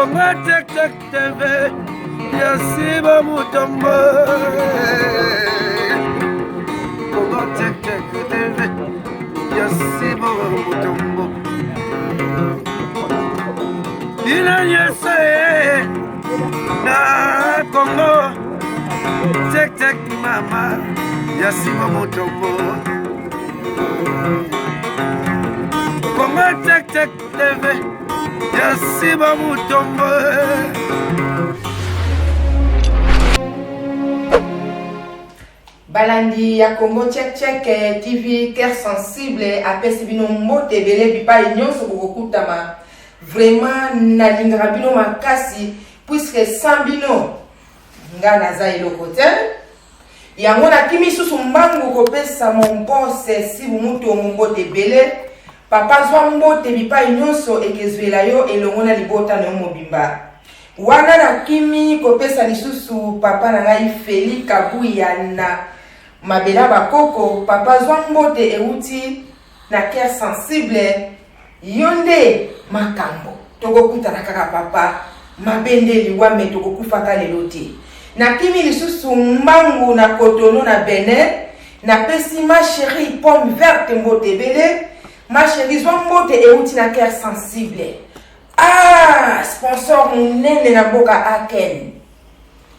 Congo Check Check TV ya Siba Mutombo. Congo Check Check TV ya Siba Mutombo. Bino nyonso eh, na Congo Check Check mama ya Siba Mutombo. Congo Check Check TV ya Siba Mutombo. Balandi ya Congo Check Check eh, TV cœur sensible apesi bino mbote ebele bipai nyonso bokokutama. Vraiment nalingaka bino makasi puisque sans bino nga naza eloko te. Yango nakimi susu mbangu kopesa mon boss Sibu Mutombo mbote ebele. Papa zwa mbote bipai nyonso ekezwela yo elongo na libota na yo mobimba. Wana nakimi kopesa lisusu papa na ngai Feli Kabuya na mabela bakoko. Papa zwa mbote euti na cœur sensible. Yo nde makambo. Tokokutana kaka papa. Mabe nde liwa mais tokokufaka lelo te. Nakimi lisusu mbangu na Cotonou na Benin. Napesi ma cherie pomme verte mbote ebele. Ma cherie zwa mbote euti na cœur sensible. Ah, sponsor munene na mboka Aken.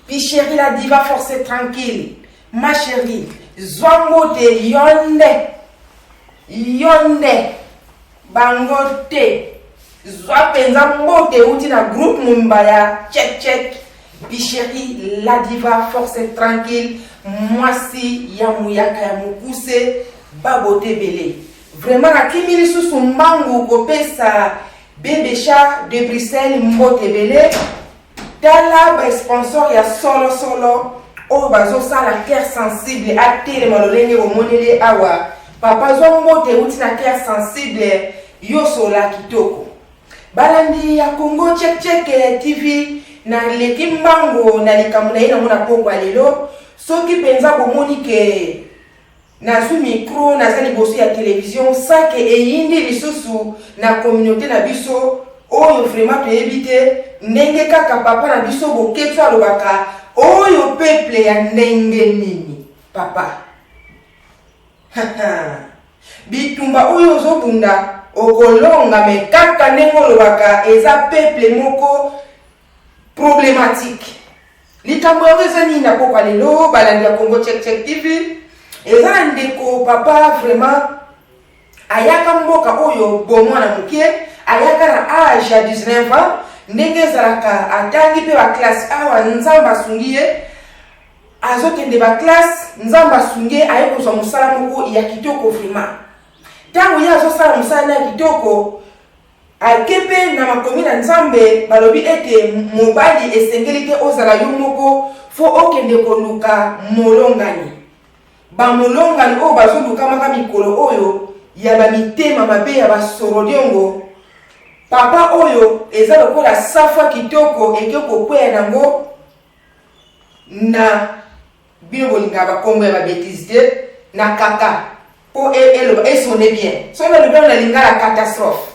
Pi cherie la diva force tranquille. Ma cherie, zwa mbote yo nde. Yo nde. Bango te. Zwa penza mbote euti na groupe mobimba ya check check. Pi cherie la diva force tranquille. Mwasi ya muyaka ya mukuse babote ebele. Vraiment nakimi lisusu mbangu kopesa Bebe Chat de Bruxelles mbote ebele. Tala ba sponsor ya solo solo oyo bazosala cœur sensible atelema lolenge bomoneli ye awa. Papa zwa mbote euti na cœur sensible yo sola kitoko. Balandi ya Congo Check Check TV naleki mbango na likambo na ye nango na pokwa lelo. Soki mpenza bomoni ke Nazwi micro, naza liboso ya television, sake eyindi lisusu na communaute na biso oyo vraiment toyebi te ndenge kaka papa na biso Boketshu alobaka oyo peuple ya ndenge nini papa? Bitumba oyo ozobunda okolonga mais kaka ndenge olobaka eza peuple moko problematique. Likambo yango eza nini na pokwa lelo balandi ya Congo Check Check TV? Eza na ndeko papa vraiment ayaka mboka oyo bomwana moke, ayaka na age ya 19 ans, ndenge ezalaka atangi mpe ba classe awa, Nzambe asungi ye azokende ba classe, Nzambe asungi ye aye kozwa mosala moko ya kitoko vraiment. Ntango ye azosala mosala na ya kitoko Ake mpe na makomi na Nzambe balobi ete mobali esengeli te ozala yo moko fo okende koluka molongani. Ba molongani oyo bazolukamaka mikolo oyo ya ba mitema mabe ya ba sorodiongo, papa oyo eza lokola safwa kitoko eke kokweya nango na Bino bolingaka ba kombo ya ba betise te na kaka po eloba e sonne bien. Soki nalobi yango na lingala catastrophe.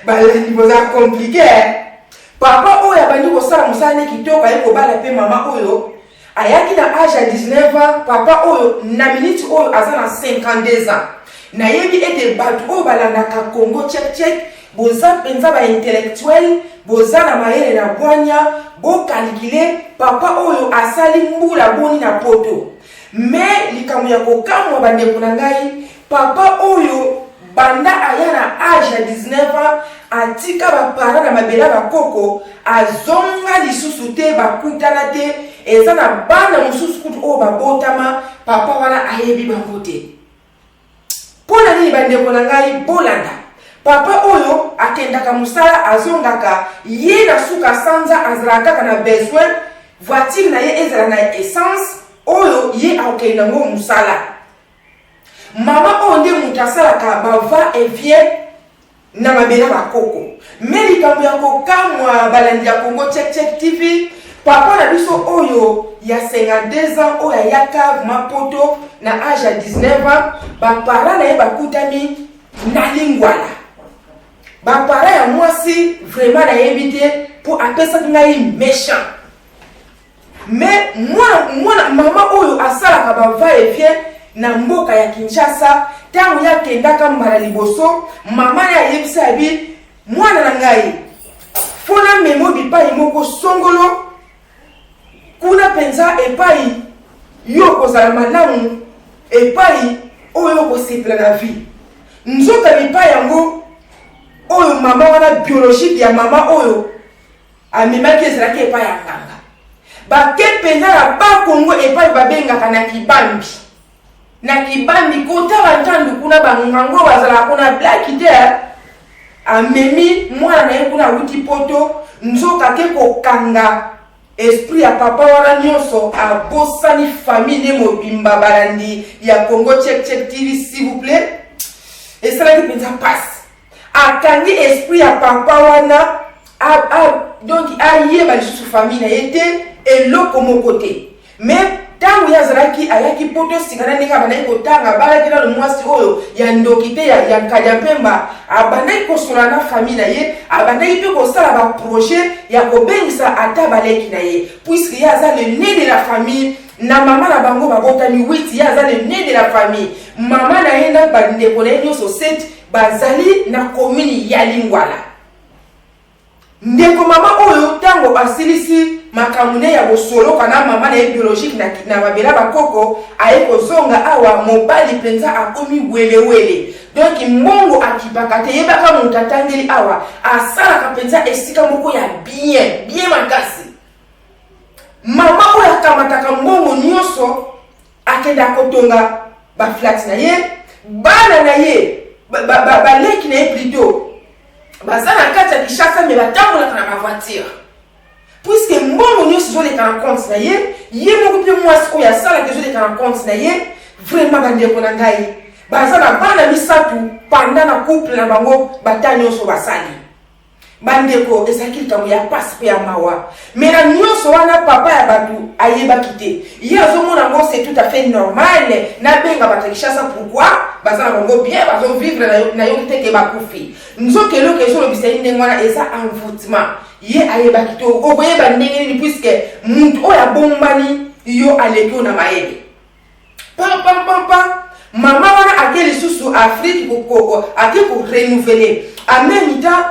Balandi boza compliqué eh? Papa oyo abandi kosala mosala ne kitoko aye kobala pe mama oyo ayaki na age ya 19 ans. Papa oyo na minute oyo aza na 52 ans. Nayebi ete bato oyo balandaka Congo Check Check Boza penza ba intellectuel, boza na mayele na bwanya, bo calculer papa oyo asali mbula boni na poto. Mais likambo ya kokamwa ba ndeko na ngai, papa oyo banda aya na age ya 19 ans atika ba parents na mabele ya ba koko, azonga lisusu te, bakutana te, eza na bana mosusu kutu oyo babotama papa wana ayebi bango te. Mpo na nini bandeko na ngai bolanda papa oyo akendaka mosala azongaka ye na suka sanza azalaka kaka na besoin voiture na ye ezala na essence oyo ye akokende nango mosala. Mama oyo nde moto asalaka ba va et vient na mabele ya bakoko. Me likambo ya kokamwa balandi ya Congo Check Check TV, papa na biso oyo ya 52 ans oyo ayaka vraiment poto na age ya 19 ans, ba parents na ye bakutami na Lingwala. Ba parents ya mwasi vraiment nayebi te mpo apesaki ngai méchant. Mais mwana mwana mama oyo asalaka ba va et vient na mboka ya Kinshasa, ntango ye akendaka mbala liboso, mama ye ayebisa yabi mwana na ngai fo namemo bipai moko songolo kuna mpenza epai yo okozala malamu, epai oyo okosepela na vie. Nzoka bipai yango oyo mama wana biologique ya mama oyo amemaki ezalaki epai ya nganga. Bake mpenza na Bakongo epai babengaka na Kibambi. Na Kibambi kota bantandu kuna bangango bazalaka kuna blaki te. Amemi mwana na ye kuna awuti poto, nzoka ke kokanga esprit ya papa wana nyonso, abosani famille ne mobimba. Balandi ya Congo Check Check TV, s'il vous plaît, esalaki mpenza mpasi. Akangi esprit ya papa wana donc ayeba lisusu famille na ye te, eloko moko te. Mais ntango ye azalaki ayaki poto sika na ndenge abandaki kotanga, abalaki nano mwasi oyo ya ndoki te ya Nkadia Mpemba, abandaki kosolola na famille na ye, abandaki mpe kosala baprojet ya kobengisa ata baleki na ye, puisque ye aza l'aîné de la famille. Na mama na bango babotami 8, ye aza l'aîné de la famille. Mama na ye na bandeko na ye nyonso 7 bazali na commune ya Lingwala. Ndeko mama oyo ntango asilisi makambo ne ya bosoloka na mama na ye biologique na mabela bakoko, aye kozonga awa, mobali mpenza akomi welewele, donc mbongo akipaka te. Yebaka moto atangeli awa, asalaka mpenza esika moko ya bien bien makasi. Mama oyo akamataka mbongo nyonso, akendaka kotonga baflat na ye, bana na ye, baleki na ye plutôt, baza na kati ya Kinshasa, me batambolaka na bavoiture, puisque mbongo nyonso ezoleka na compte na ye. Ye moko mpe mwasi oyo asalaka, ezoleka na compte na ye. Vraiment bandeko na ngai, baza na bana misato panda na couple na bango, bata nyonso basali. Bandeko, ezalaki likambo ya pasi mpe ya mawa. Me na nyonso wana papa ya bato ayebaki te. Ye azomona yango c'est tout à fait normal, nabenga bato ya Kinshasa, pourquoi baza na bango bien, bazovivre, nayoki te ke bakufi. Nzoka eloko ezolobisa ye ndenge wana eza envoûtement. Ye ayebaki te. Okoyeba ndenge nini, puisque mutu oyo abombani yo aleki oyo na mayele? Pam pam pam pam, mama wana ake lisusu Afrique, ake korenouveler. En même temps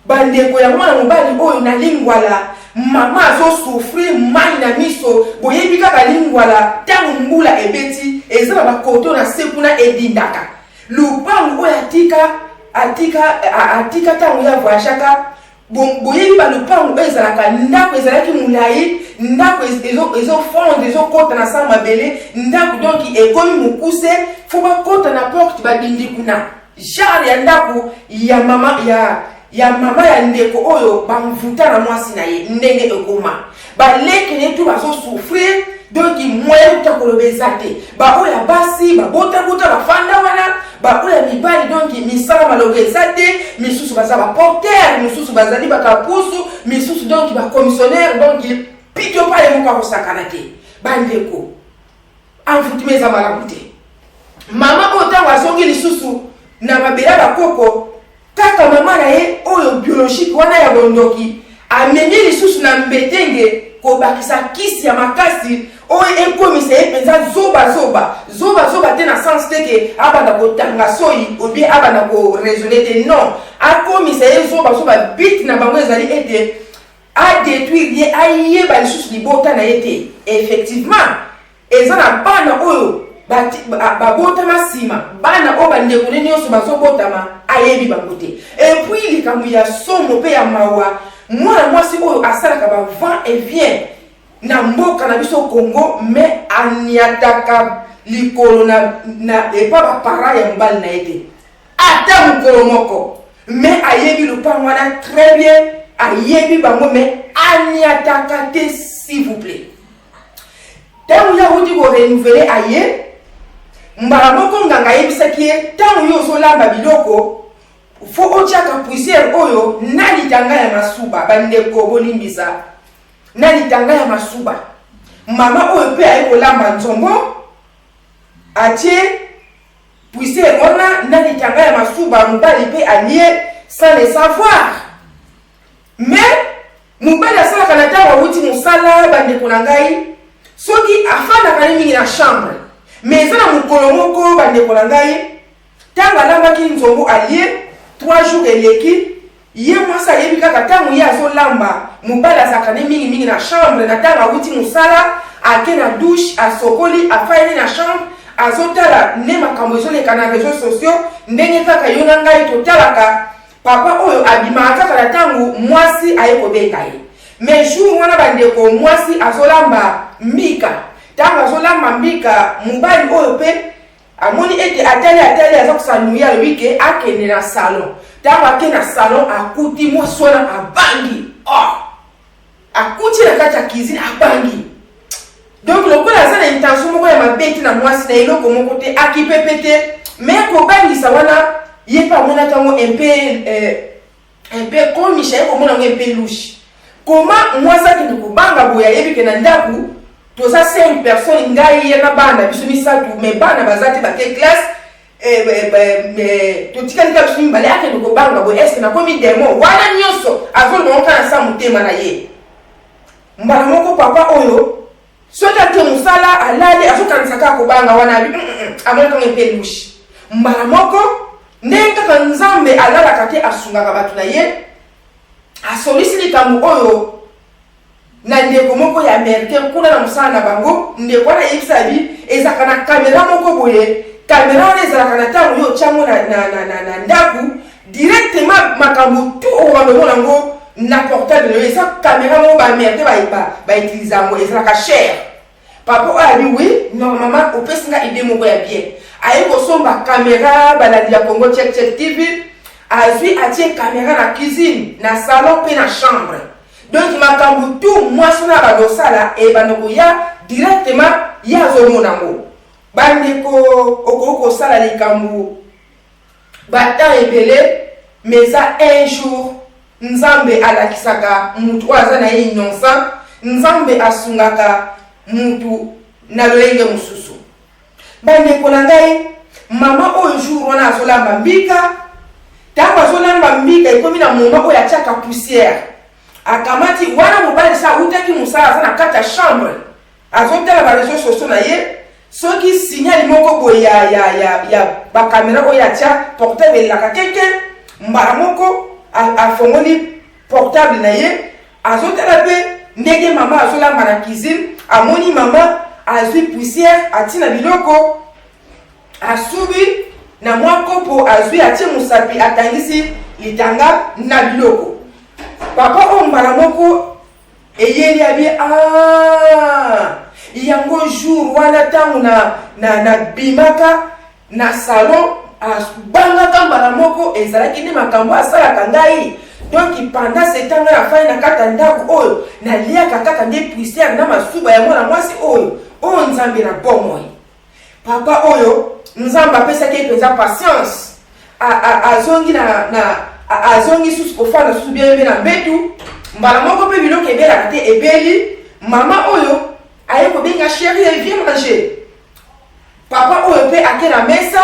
bandeko ya mwana mobali oyo na Lingwala, mama azosouffrir mai na miso. Boyebi kaka Lingwala, ntango mbula ebeti eza na bakoto na se kuna edindaka. Lupangu oyo atika ntango ye avoyageaka, boyebi balupangu oyo ezalaka, ndako ezalaki molai, ndako ezofondre, ezokɔta na sa mabele ndako, donc ekomi mokuse, fo bakɔta na porte badindi kuna. Genre ya ndako ya mama ya ndeko oyo bamvuta na mwasi na ye, ndenge ekoma, baleki na ye tu bazosouffrir. Donc moyen kuta koloba eza te. Baoyo ya basi babotabota bafanda wana, baoyo ya mibali donc misala maloba eza te. Misusu baza baporter, misusu bazali bakapusu, misusu donc bacommissionnaire, donc pito pa ye moko akosakana te. Bandeko, envoûtement eza malamu te. Mama oyo ntango azongi lisusu na mabele ya bakoko, kaka mama na ye oyo biologique wana ya bondoki amemi lisusu na mbetenge, kobakisa kisi ya makasi oyo ekomisa ye mpenza zobazoba. Zobazoba te na sens te ke abanda kotanga soi obie abanda koraisonner te, non. Akomisa ye zobazoba, but na bango ezali ete adétruire ye, ayeba lisusu libota na ye te. Effectivement eza na bana oyo babotama nsima, bana oyo bandeko ne nyonso bazobotama, ayebi bango te. Et puis likambo ya somo mpe ya mawa, mwana mwasi oyo asalaka ba va et vient na mboka na biso Congo, mais aniataka likolo na epa baparent ya mobali na ye te ata mokolo moko. Mais ayebi lopango wana très bien, ayebi bango, mais aniataka te. S'il vous plaît, ntango ye awuti korenouveler, aye mbala moko, nganga ayebisaki ye: ntango yo ozolamba biloko, fo otiaka poussière oyo na litanga ya masuba. Bandeko bolimbisa, na litanga ya masuba. Mama oyo mpe aye kolamba nzombo, atie poussière wana na litanga ya masuba, mobali mpe alie. sans le savoir. Mais mobali asalaka na ntango awuti mosala, bandeko na ngai, soki afandaka ne mingi na chambre. Mais eza na mokolo moko, bandeko na ngai, ntango alambaki nzombo, alie, 3 jours eleki, ye mwasi ayebi kaka ntango ye azolamba, mobali azalaka ne mingimingi na chambre. Na ntango awuti mosala, ake na douche, asokoli, afandi na chambre, azotala nde makambo ezoleka na réseaux sociaux, ndenge kaka yo na ngai totalaka. Papa oyo abimaka kaka na ntango mwasi aye kobenga ye. Mais jour wana, bandeko, mwasi azolamba mbika. Ntango azolamba mbika, mobali oyo mpe amoni ete atali, atali, aza kosanuye, alobi ke akende na salon. Ntango ake na salon, akuti mwasi wana abangi. Oh! Akuti na kati ya cuisine, abangi. Donc lokola aza na intention moko ya mabe te na mwasi na eloko moko te, akipepe te, mais kobangisa wana, ye mpe amonaki yango un peu komisha, ye komona yango un peu louche. Koma mwasi akende kobanga boye? Ayebi ke na ndako toza 5 personnes, ngai, ye na bana biso misato, mais bana baza te, bake classe, totikali kaka biso mibale. Akende kobanga boye, est-ce nakomi démon? Wana nyonso azoloba ngo kaka na sa motema na ye. Mbala moko papa oyo, soki ake mosala, alali, azokanisa kaka kobanga wana. Abi amonaka ngo mpe louche. Mbala moko, ndenge kaka Nzambe alalaka te, asungaka bato na ye, asolisi likambo oyo na ndeko moko ya Américain kuna na mosala na bango. Ndeko wana ayebisa abi ezalaka na kamera moko boye. Kamera wana ezalaka na ntango yo otyango na ndako, directement makambo tu okobanda omona yango na portable na yo. Eza kamera moko baAméricain bautiliser yango, ezalaka cher. Papa oyo abi: "Oui, normalement opesi nga idée moko ya bien." Aye kosomba kamera. Balandi ya Congo Check Check TV, azwi, atie kamera na cuisine, na salon mpe na chambre. Donc makambo tu mwasi wana bazosala ebanda koya directement, ye azomona yango. Bandeko, okoki kosala likambo batemps ebele, mais eza un jour Nzambe alakisaka mutu oyo aza na ye innocent. Nzambe asungaka mutu na lolenge mosusu. Bandeko na ngai, mama oyo, jour wana azolamba mbika. Ntango azolamba mbika, ekomi na moment oyo atiaka poussière, akamati wana. Mobali sa awutaki mosala, aza na kati ya chambre, azotala baréseaux sociaux na ye. Soki signal moko boye ya bakamera oyo atia, portable elelaka keke. Mbala moko afongoli portable na ye, azotala mpe ndenge mama azolamba na cuisine. Amoni mama azwi poussière, atina biloko, asubi na mwa kopo, azwi, atie mosapi, atangisi litanga na biloko. Papa oyo, mbala moko eyeli, abi: "Ah, yango jour wana ntango na bimaka na salon, abangaka mbala moko, ezalaki nde makambo asalaka ngai. Donc pendant ce temps, ngai nafandi na kati ya ndako oyo, naliaka kaka nde poussière na masuba ya mwana mwasi oyo." Oyo Nzambe na bomoi! Papa oyo, Nzambe apesaki ye mpenza patience. Azongi na azongi susu kofanda susu bien mpe na mbetu. Mbala moko mpe biloko ebelaka te, ebeli. Mama oyo aye kobenga: "Chéri, viens manger." Papa oyo mpe ake na mesa.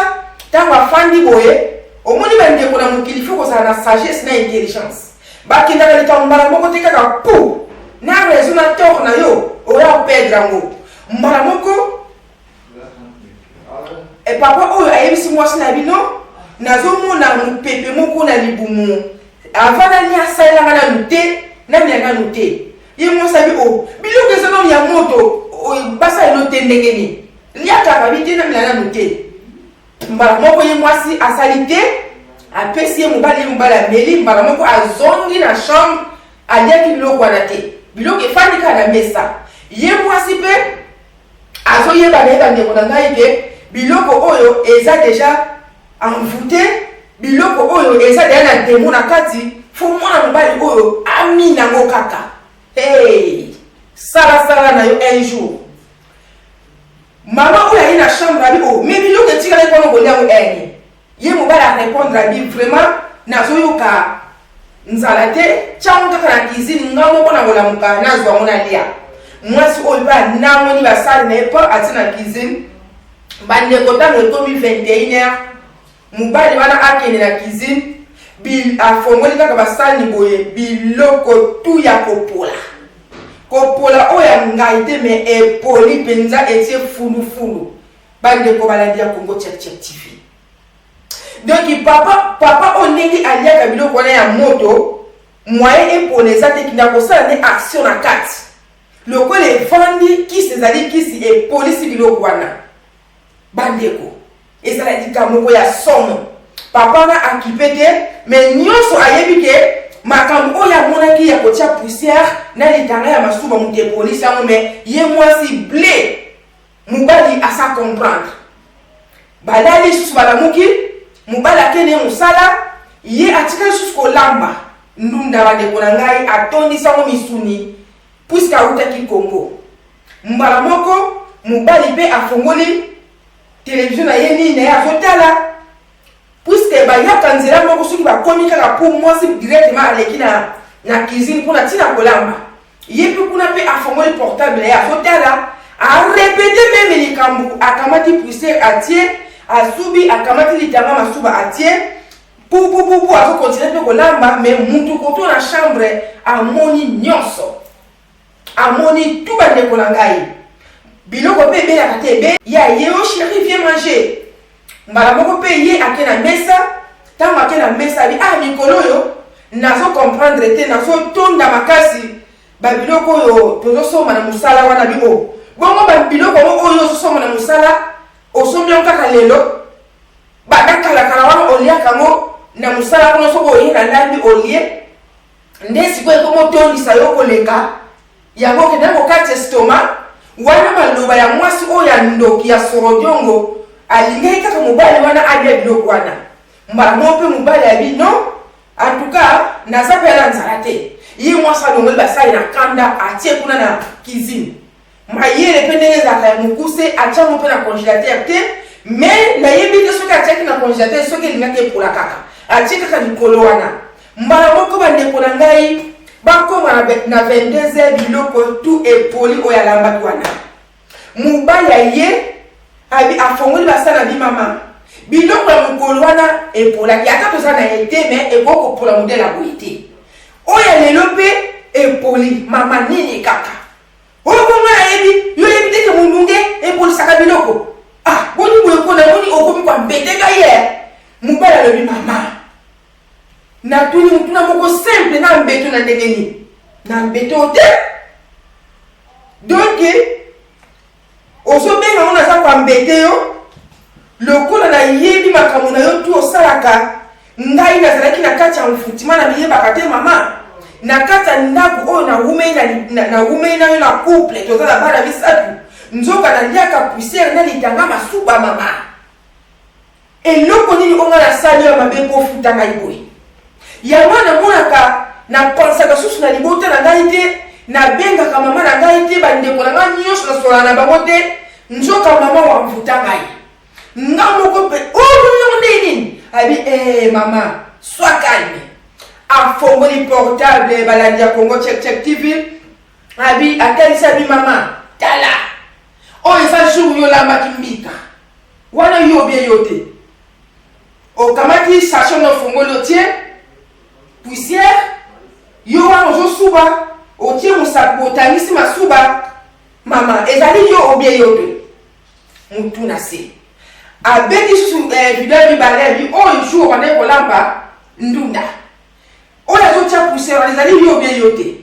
Ntango afandi boye, omoni, bandeko, na mokili faut kozala na sagesse na intelligence. Bakendaka likambo mbala moko te kaka pu na raison na tort na yo, oya operdre yango mbala moko. Papa oyo ayebisi mwasi na bino: "Nazomona mopepe moko na libumu, avant nani asalelanga nanu te, namela nanu te." Ye mwasi abi: "O, biloko eza nanu ya moto, basalelo te, ndenge nini liakaka?" Bi te, namela nanu te. Mbala moko ye mwasi asali te, apesi ye mobali. Ye mobali ameli. Mbala moko azongi na chambre, aliaki biloko wana te, biloko efandi kaka na mesa. Ye mwasi mpe azoyeba na ye, bandeko na ngai, ke biloko oyo eza déjà envoûté, biloko oyo eza déjà na démon na kati. Faut mwana mobali oyo amina yango kaka. Hey, salasala na yo. Un jour, mama oyo aye na chambre, abi: "O, mais biloko etikali mpona kolia yango eni?" Ye mobali arépondre, abi: "Vraiment nazoyoka nzala te, tiango kaka na cuisine, nga moko na kolamuka, nazwa yango, nalia." Mwasi oyo mpe anangoni basali na ye mpo atie na cuisine. Bandeko, ntango ekomi 21 heure, mobali wana akende na cuisine. Afongoli kaka basani boye, biloko tu ya kopola kopola oyo ya ngai te, me epoli mpenza, etie fulufulu. Bandeko balandi ya Congo Check Check TV, donc papa oyo, ndenge aliaka biloko wana ya moto, moyen epola eza te. Kinda kosala nde action na kati, lokola evandi kisi, ezali kisi epolisi biloko wana. Bandeko, ezalaki likambo moko ya somo. Papa wana akipe te, me nyonso ayebi ke makambo oyo amonaki ya kotia poussière na litanga ya masuba, moto epolisi yango. Me ye mwasi ble, mobali asa comprendre. Balali lisusu, balamuki, mobali akende mosala, ye atikali lisusu kolamba ndunda. Bandeko na ngai, atondisi yango misuni, puisque awutaki Congo. Mbala moko mobali mpe afongoli televizio na ye, nini na ye, azotala, puisque bayaka nzela moko. Soki bakomi kaka, mpo mwasi directement aleki na cuisine mpona ntina kolamba, ye mpe kuna mpe afongoli portable na ye, azotala, arépéter même likambo. Akamati poussière, atie, asubi, akamati litanga masuba, atie pupupupu, azocontinuer mpe kolamba. Me mutu koto na chambre amoni nyonso, amoni tu. Bandeko na ngai, biloko mpe ebelaka te, ebe ya ye: "O chéri, viens manger." Mbala moko mpe ye ake na mesa. Ntango ake na mesa, abi: "Ah, mikolo oyo nazocomprendre te, nazotonda makasi. Babiloko oyo tozosomba na mosala wana." Bi o bongo babiloko yango oyo ozosomba na mosala, osombi yango kaka lelo? Banda kalakala wana oliaka yango na mosala kuna. Soki oye na lambi, olie nde sikoyo ekomotondisa yo koleka yango, okende kokati estomac wana." Maloba ya mwasi oyo ya ndoki ya sorodiongo, alingaki kaka mobali wana alia biloko wana. Mbala moko mpe mobali abi: "Non, en tout cas naza mpe na nzala te." Ye mwasi alongoli basali na kanda, atie kuna na cuisine. Mayele mpe ndenge ezalaka ya mokuse, atiango mpe na congélateur te. Me nayebi te soki atiaki na congélateur, soki elingaki epola kaka. Atie kaka likolo wana. Mbala moko, bandeko na ngai, bakóma na 22 heures, biloko tu epoli oyo alambaki wana. Mobali aye, abi, afongoli basala, bi: "Mama, biloko ya mokolo wana epolaki. Ata toza na ye te, me ekoki kopola modele ya boye te. Oyo ya lelo mpe epoli. Mama, nini kaka oyo bongo? Nayebi yo, yebi te ke molunge epolisaka biloko. Ah, boni boye ko? Namoni okomi kwa mbete ngai ye." Mobali alobi: "Mama, natuni motuna moko simple. Na mbeto na ndenge nini? Na mbeto te. Donc ozobenga ngo naza kwa mbete yo, lokola nayebi makambo na yo tu osalaka. Ngai nazalaki na kati ya mfutima, na miyebaka te. Mama, na kati ya ndako oyo nawumei na yo na couple, toza na bana misato, nzoka naliaka poussière na litanga masuba. Mama, eloko nini oyo ngai nasali yo mabe mpo ofuta ngai boye? Yango namonaka, napansaka susu na libota na ngai te, nabengaka mama na ngai te, bandeko na ngai nyonso nasolana na bango te. Nzoka mama wamvuta ngai, nga moko mpe oyo yango nde nini?" Abi: "Eh, mama, sois calme." Afongoli portable, balandi ya Congo Check Check TV, abi, atalisi, abi: "Mama, tala, oyo eza jour yo olambaki mbika wana. Yo obie yo te, okamati sachet na ofongoli, otie poussière. Yo wana ozosuba, otie mosapi, otangisi masuba. Mama, ezali yo obie yo te?" Mutu na se. Abeti susu video ya mibale, abi: "Oyo jour obandaki kolamba ndunda, oyo azotia poussière wana, ezali yo obie yo te?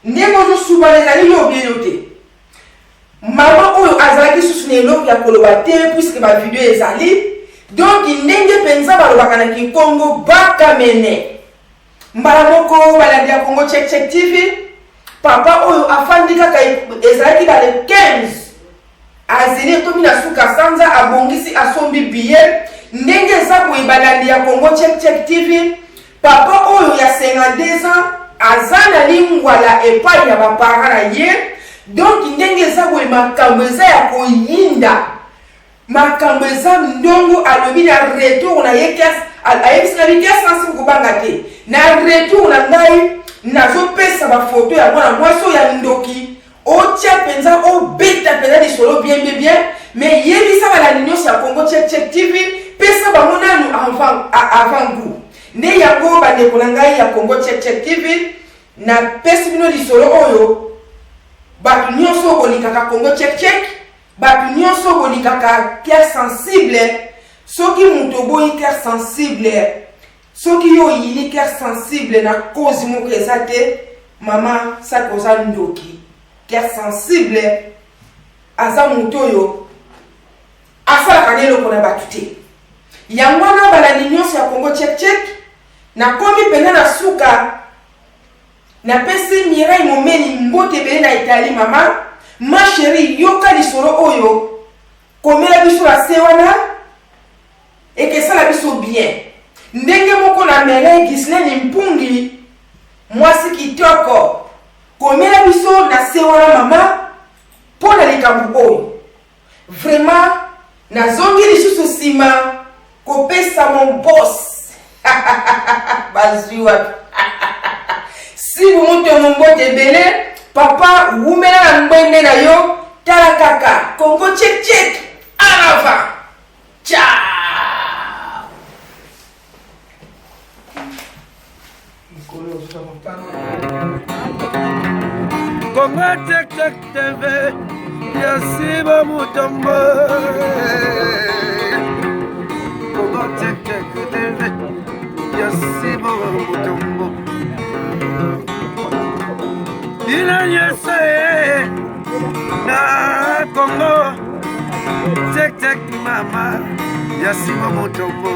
Ndenge ozosubana, ezali yo obie yo te?" Mama oyo azalaki susu na eloko ya koloba te, puisque bavideo ezali. Donc ndenge mpenza balobaka na Kikongo, bakamene. Mbala moko, balandi ya Congo Check Check TV, papa oyo afandi kaka. Ezalaki ba le 15, azeli, ekomi na suka sanza, abongisi, asombi billet. Ndenge eza boye, balandi ya Congo Check Check TV, papa oyo ya 52 ans aza na lingwala epai ya baparent na ye. Donc ndenge eza boye, makambo eza ya koyinda, makambo eza ndongo. Alobi na retour na ye, ayebisi na bi sansi kobanga te: "Na retour na ngai, nazopesa bafoto ya mwana mwasi oyo ya ndoki. Otia mpenza, obeta mpenza lisolo bien bien bien. Mais yebisa balandi nyonso ya Congo Check Check TV, pesa bango nanu avant goût." Nde yango bandeko na ngai ya Congo Check Check TV, napesi bino lisolo oyo. Bato nyonso oyo bolingaka Congo Check Check, bato nyonso oyo bolingaka Cœur Sensible, soki moto oboyi Cœur Sensible, soki yo oyini Cœur Sensible na cause moko eza te, mama saki oza ndoki. Cœur Sensible aza moto oyo asalaka na eloko na bato te. Yango wana balandi nyonso ya Congo Check Check, nakomi mpenza na suka. Napesi Mireille Momeni mbote ebele na Italie. Mama ma chérie, yoka lisolo oyo, komela biso na se wana ekesala biso bien. Ndenge moko na Merveille Ghislaine Mpungi, mwasi kitoko, komela biso na se wana mama, mpo na likambo oyo. Vraiment nazongi lisusu nsima kopesa mon boss bazwi wapi sibu mutongo mbote ebele papa, wumela na ngbende na yo. Tala kaka Congo Check Check en avant. Ciao. Congo Check Check TV ya Siba Mutombo. Congo Check Check TV ya Siba Mutombo. Bino nyonso na Congo Check Check, mama ya Siba Mutombo.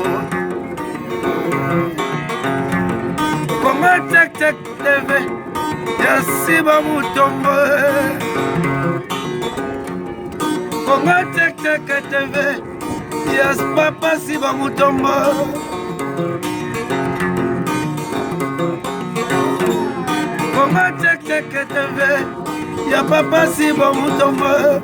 Congo Check Check TV ya Siba Mutombo. Congo Check Check TV ya papa Siba Mutombo. Congo Check Check TV ya papa Siba Mutombo.